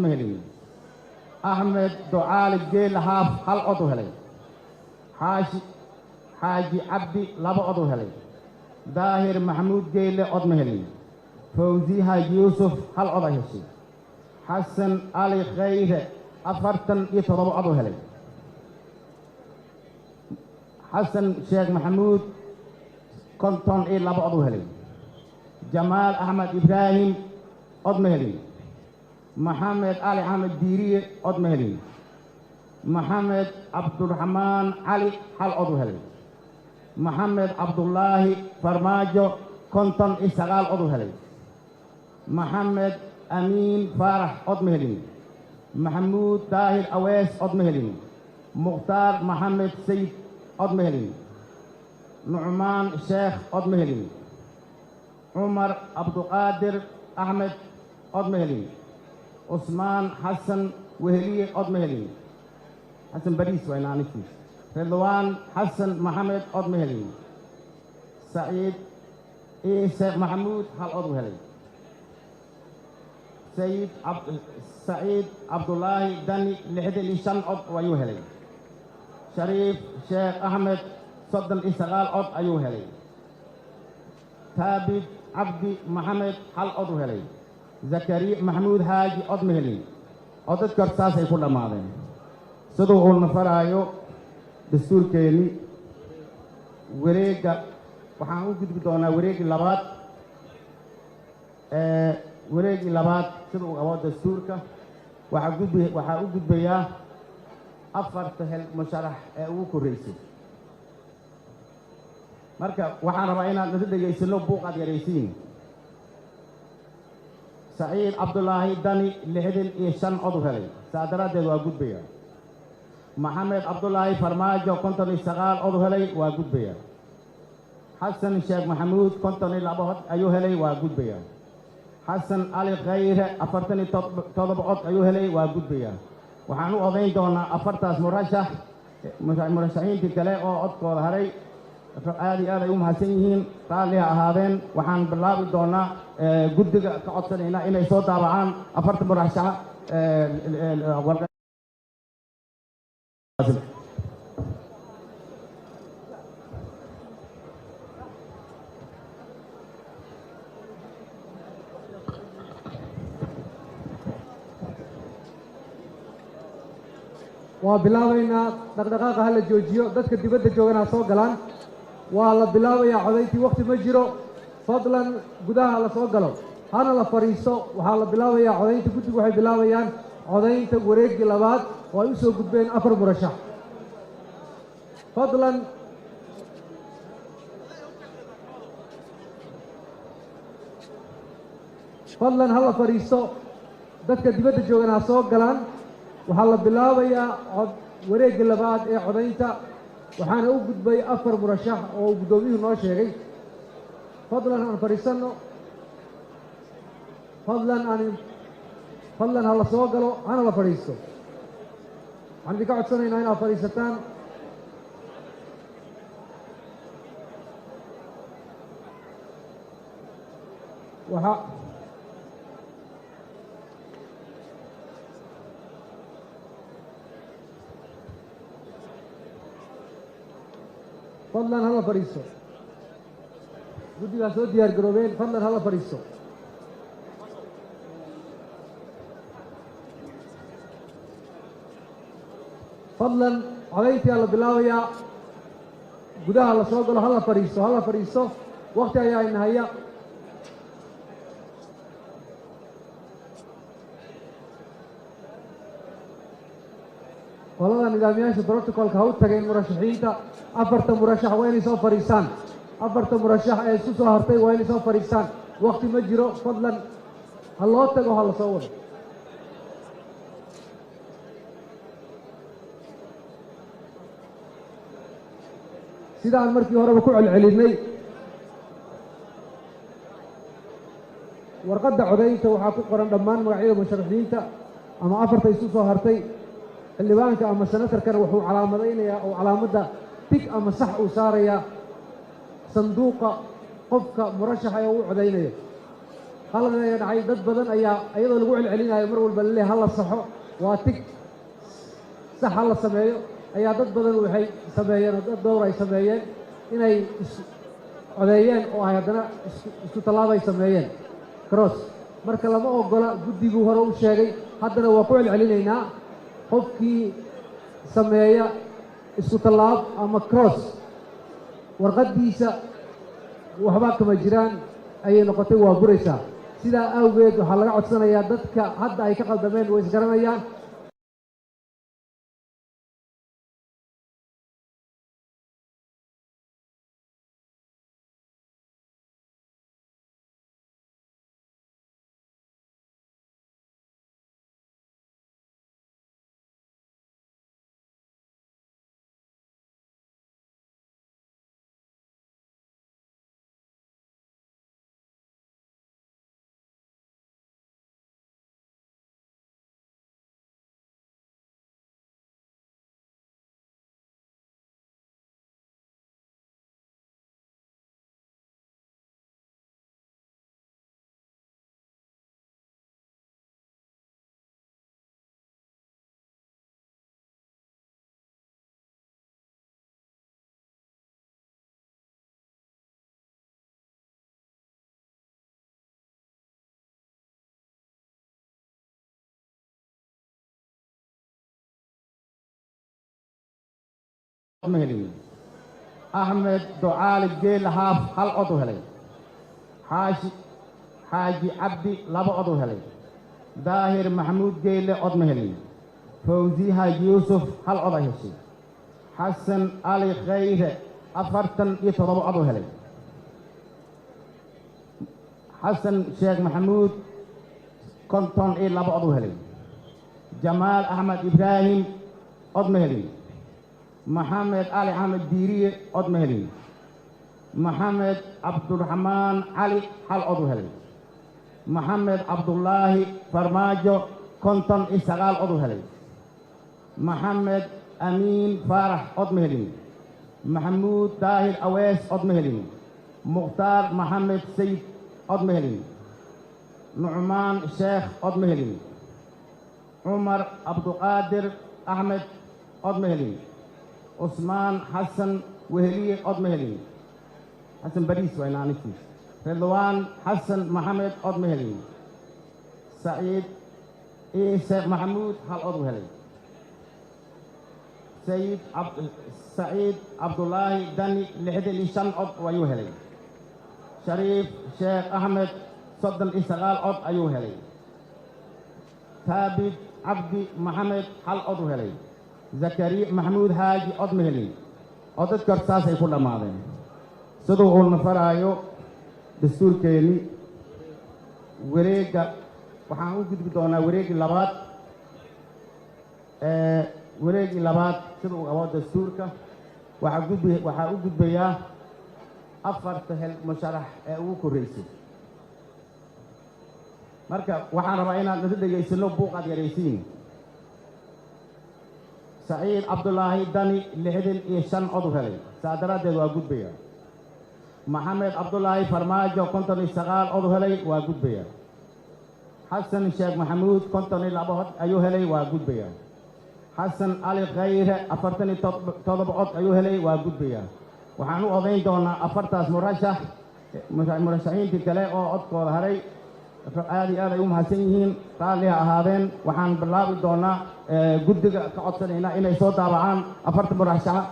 Ma helin. Axmed Ducaali Geele Haaf hal cod u helay. Xaashi Xaaji Cabdi laba cod u helay. Daahir Maxamuud Geyle cod ma helin. Fawzi Xaaji Yuusuf hal cod ay heshay. Xasan Cali Khayre 47 cod u helay. Xasan Sheekh Maxamuud 52 cod u helay. Jamaal Axmed Ibraahim cod ma helin. Maxamed Cali Axmed Diiriye cod ma helin. Maxamed Cabduraxmaan Cali hal cod u helay. Maxamed Cabdulaahi Farmaajo 59 cod u helay. Maxamed Amiin Faarax cod ma helin. Maxamuud Daahir Awees cod ma helin. Mukhtaar Maxamed Sayid cod ma helin. Nucmaan Sheekh cod ma helin. Cumar Cabduqaadir Axmed cod ma helin. Cusmaan Xasan Weheliye cod ma helin. Xasan Bariis waa inaanisiis. Ridwaan Xasan Maxamed cod ma helin. Saciid Ciise Maxamuud hal cod u helay. Sayid Saciid Cabdulaahi Dani 65 cod ayuu helay. Shariif Sheekh Axmed 39 cod ayuu helay. Taabid Cabdi Maxamed hal cod u helay. Zakariya Maxamuud Xaaji cod ma helin. Codadka hor saasay ku dhammaadeen. Siduu uu nafaraayo dastuurkeennii, wareegga waxaan u gudbi doonaa wareeggii labaad. Wareeggii labaad sida uu qabo dastuurka waxaa gudbi waxaa u gudbayaa afarta hel musharax ee ugu korreysay. Marka waxaan rabaa inaad nala dhegaysano, buuqaad yaraysiin. Saciid Cabdulaahi Dani 65 cod u helay, saa daraaddeed waa gudbaya. Maxamed Cabdulaahi Farmaajo 59 cod u helay, waa gudbaya. Xasan Sheekh Maxamuud 52 cod ayuu helay, waa gudbaya. Xasan Cali Khayre 47 cod ayuu helay, waa gudbaya. Waxaan u odayn doonaa afartaas murashax. Murashaxiintii kale oo codkooda haray aad iyo aad ay u mahadsan yihiin, raalli ha ahaadeen. Waxaan bilaabi doonaa guddiga ka codsanaynaa inay soo daabacaan afarta murashaxa. Waa bilaabaynaa. Dhaqdhaqaaqa ha la joojiyo, dadka dibadda joogana ha soo galaan. Waa la bilaabayaa codayntii, wakhti ma jiro. Fadlan gudaha la soo galo, hana la fadhiisto. Waxaa la bilaabayaa codaynta. Guddigu waxay bilaabayaan codaynta wareeggii labaad oo ay u soo gudbeen afar murashax. Fadlan fadlan ha la fadhiisto, dadka dibadda joogana ha soo galaan. Waxaa la bilaabayaa cod wareeggii labaad ee codaynta, waxaana u gudbay afar murashax oo uu guddoomiyuhu noo sheegay. Fadlan aan fadhiisanno, fadlan aan fadlan ha la soo galo, hana la fadhiisto. Waxaan idinka codsanaynaa inaad fadhiisataan. Waxa fadlan hala fadhiisto, guddigaa soo diyaar garoobeen. Fadlan hala fadhiisto. Fadlan codayntiyaa la bilaabayaa, gudaha la soo galo, hala fadhiisto, hala fadhiisto, wakti ayaa inahaya. Qolada nidaamyaasha brotocolka ha u tageen murashaxiinta. Afarta murashax waa inay soo fadhiistaan. Afarta murashax ee isku soo hartay waa inay soo fadhiistaan. Wakti ma jiro, fadlan ha loo tago, ha la soo wado. Sidaan markii horeba ku celcelinnay, warqadda codaynta waxaa ku qoran dhammaan magacyada musharaxiinta ama afarta isu soo hartay. Xildhibaanka ama senatarkana wuxuu calaamadaynayaa oo calaamadda tig ama sax uu saarayaa sanduuqa qofka murashaxa ee uu codaynayo. Qalad ayaa dhacay. Dad badan ayaa iyadoo lagu celcelinayo mar walba laleeyahay ha la saxo, waa tick sax ha la sameeyo, ayaa dad badan waxay sameeyeen oo dad dhowr ay sameeyeen inay is codeeyeen oo ay haddana isku tallaabay sameeyeen, cross. Marka lama ogola. Guddiguu hore u sheegay, haddana waa ku celcelinaynaa: qofkii sameeya isku tallaab ama cross, warqaddiisa waxba kama jiraan ayay noqotay, waa buraysaa. Sidaa awgeed waxaa laga codsanayaa dadka hadda ay ka qaldameen, way isgaranayaan. Ma helin. Axmed Ducaali Geele Haaf hal cod u helay. Xaashi Xaaji Cabdi laba cod u helay. Daahir Maxamuud Geele cod ma helin. Fawzi Xaaji Yuusuf hal cod ay heshay. Xasan Cali Khayre 47 cod u helay. Xasan Sheekh Maxamuud 52 cod u helay. Jamaal Axmed Ibraahim cod ma helin. Maxamed Cali Axmed Diiriye cod ma helin. Maxamed Cabduraxmaan Cali hal cod u helay. Maxamed Cabdulaahi Farmaajo 59 cod u helay. Maxamed Amiin Faarax cod ma helin. Maxamuud Daahir Awees cod ma helin. Mukhtaar Maxamed Sayid cod ma helin. Nucmaan Sheekh cod ma helin. Cumar Cabduqaadir Axmed cod ma helin. Cusmaan Xasan Weheliye cod ma helin. Xasan Bariis waa inaanistiis. Ridwaan Xasan Maxamed cod ma helin. Saciid Ciise Maxamuud hal cod u helay. Sayid Saciid Cabdulaahi Dani 65 cod ayuu helay. Shariif Sheekh Axmed 39 cod ayuu helay. Taabid Cabdi Maxamed hal cod u helay. Zakariya Maxamuud Xaaji cod ma helin. Codadka hor saasay ku dhammaadeen. Siduu uu nafaraayo dastuurkeennii, wareegga waxaan u gudbi doonaa wareeggii labaad. Wareeggii labaad sida uu qabo dastuurka waxaa u gudbayaa afarta hel musharax ee ugu korreysay. Marka waxaan rabaa inaad nala dhegaysano, buuqaad yaraysiin. Saciid Cabdulaahi Dani 65 cod u helay, saa daraaddeed waa gudbaya. Maxamed Cabdulaahi Farmaajo 59 cod u helay, waa gudbaya. Xasan Sheekh Maxamuud 52 cod ayuu helay, waa gudbaya. Xasan Cali Khayre 47 cod ayuu helay, waa gudbaya. Waxaan u odayn doonaa afartaas murashax. Murashaxiintii kale oo codkooda haray aad iyo aad ay u mahadsan yihiin, raalli ha ahaadeen. Waxaan bilaabi doonaa, guddiga ka codsanaynaa inay soo daabacaan afarta murashaxa.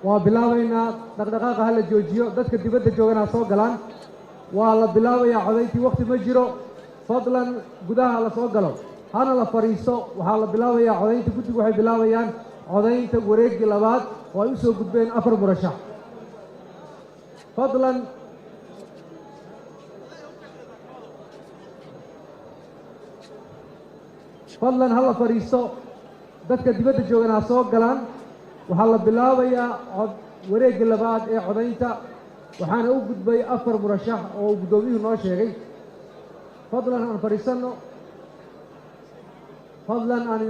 Waa bilaabaynaa. Dhaqdhaqaaqa ha la joojiyo, dadka dibadda joogana ha soo galaan. Waa la bilaabayaa codayntii, waqti ma jiro. Fadlan gudaha la soo galo, hana la fadhiisto. Waxaa la bilaabayaa codaynta. Guddigu waxay bilaabayaan codaynta wareeggii labaad oo ay u soo gudbeen afar murashax. Fadlan ha la fadhiisto, dadka dibadda joogana ha soo galaan. Waxaa la bilaabayaa cod wareeggii labaad ee codaynta. Waxaana u gudbay 4 murashax oo uu guddoomiyuhu noo sheegay. Fadlan aan fadhiisanno, fadlan aan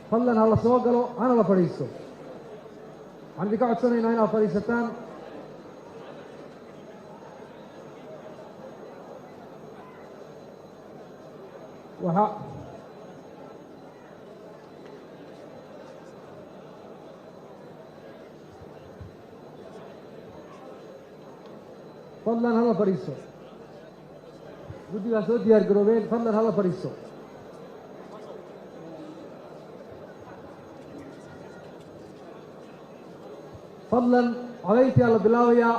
fadlan ha la soo galo, hana la fadhiisto. Waxaan idinka codsanaynaa inaad fadhiisataan. Waxa fadlan hala fadhiisto, guddigaa soo diyaar garoobeen, fadlan hala fadhiisto. Fadlan codayntiyaa la bilaabayaa,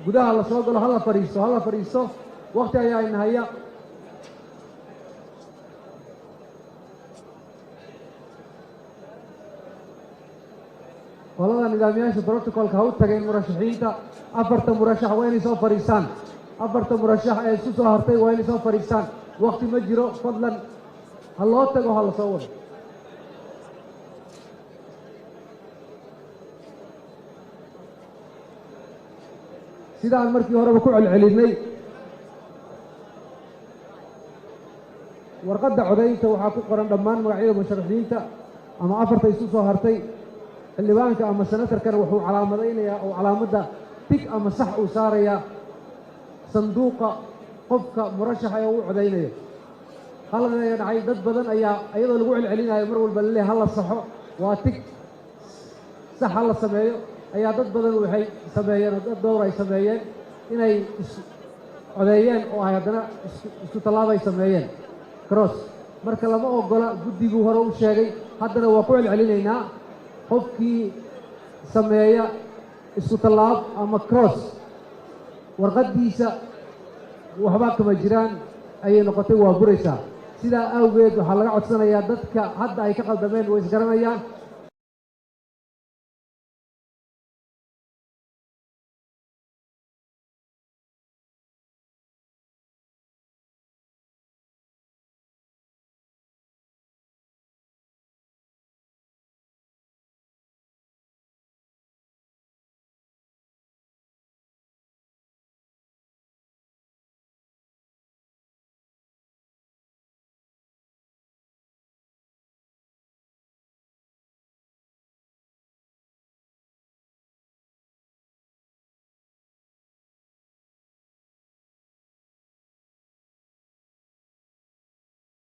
gudaha la soo galo, hala fadhiisto, hala fadhiisto, wakti ayaa inahaya. Qolada nidaamyaasha brotocolka ha u tageen murashaxiinta. 4ta murashax waa inay soo fadhiistaan, 4ta murashax ee isku soo hartay waa inay soo fadhiistaan. Wakti ma jiro, fadlan ha loo tago, ha la soo wado. Sidaan markii horeba ku celcelinnay, warqadda codaynta waxaa ku qoran dhammaan magacyada musharaxiinta ama 4ta isu soo hartay. Xildhibaanka ama senatarkana wuxuu calaamadaynayaa oo calaamadda tig ama sax uu saarayaa sanduuqa qofka murashaxa ee uu codaynayo. Qalad ayaa dhacay, dad badan ayaa iyadoo lagu celcelinayo mar walba laleeyahay ha la saxo, waa tig sax ha la sameeyo, ayaa dad badan waxay sameeyeen oo dad dhowr ay sameeyeen inay is codeeyeen oo ay haddana isku tallaabay sameeyeen cross. Marka lama ogola, guddiguu hore u sheegay, haddana waa ku celcelinaynaa, qofkii sameeya isku tallaab ama cross warqaddiisa waxba kama jiraan ayay noqotay, waa buraysaa. Sidaa awgeed waxaa laga codsanayaa dadka hadda ay ka qaldameen, way isgaranayaan,